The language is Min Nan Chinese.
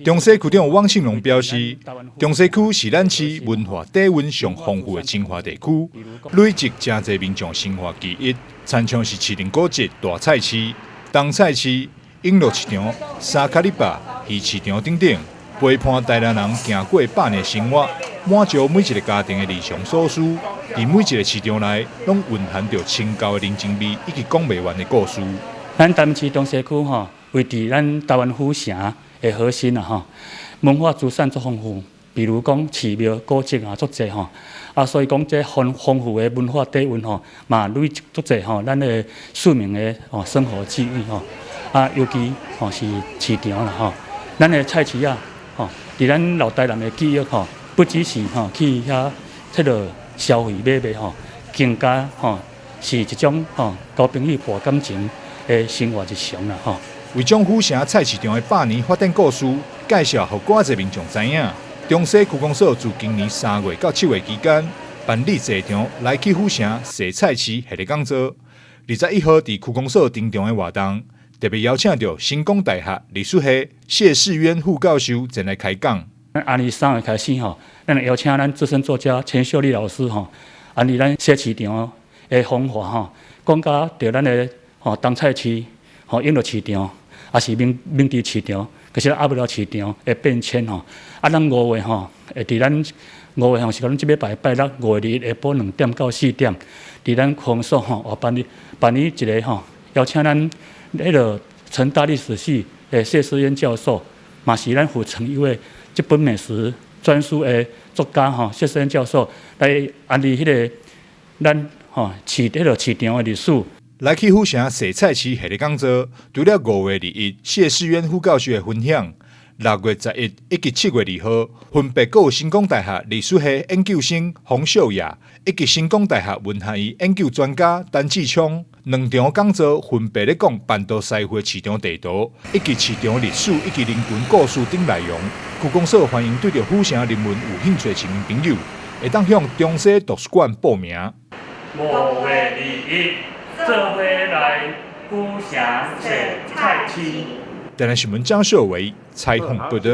中西區長汪勝榮表示，中西區是咱市文化底蘊上豐富的精華地區，累積誠濟民眾生活記憶，親像是士林古蹟大菜市、東菜市、永樂市場、三跤里壩、魚市場等等，陪伴台南人行過百年生活，滿足每一个家庭的日常所需。佇每一个市場內，攏蘊含著深厚的人情味以及講袂完的故事。咱台南市中西區吼，位佇咱台灣府城的核心啊吼，文化資產足豐富，比如講寺廟古蹟啊足濟吼，啊所以講這豐豐富的文化底蘊吼，嘛累積足濟吼，咱的市民的吼生活記憶吼，啊尤其吼是市場啦吼，咱的菜市仔吼，佇咱老台南的記憶吼，不只是吼去遐這个消費買賣吼，更加吼是一種吼交朋友博感情的生活日常啦吼。為將府城菜市場的百年發展故事介紹予閣較濟民眾知影，中西區公所自今年3月到7月期間辦理坐場來去府城踅菜市系列講座。21號佇區公所登場的活動，特別邀請著成功大學歷史系謝世淵副教授前來開講。咱按呢3月開始吼，咱邀請咱資深作家錢秀麗老師吼，按呢咱踅市場的風華吼，講甲著咱的吼東菜市、吼永樂市場，也是明明治市場，其實鴨寮市場的變遷吼。啊，咱五月吼，會佇咱五月吼是講這禮拜拜六5月21下晡2點到4點，佇咱區所吼，有辦理辦理一个吼，邀請咱彼个成大歷史系的謝世淵教授，嘛是咱府城一位這本美食專書的作家吼，謝世淵教授來安利彼个咱吼市彼个市場的歷史。來去府城踅菜市系列講座，除了5月21謝世淵副教授的分享，6月11以及7月2號，分別閣有成功大學歷史系研究生洪秀雅以及成功大學文學院研究專家陳志聰兩場講座，分別咧講辦桌師傅市場地圖以及市場歷史以及人群故事等內容。區公所歡迎對著府城人文有興趣的市民朋友，會當向中西圖書館報名。5月21，做伙來府城踅菜市。台南新聞張秀維採訪報導。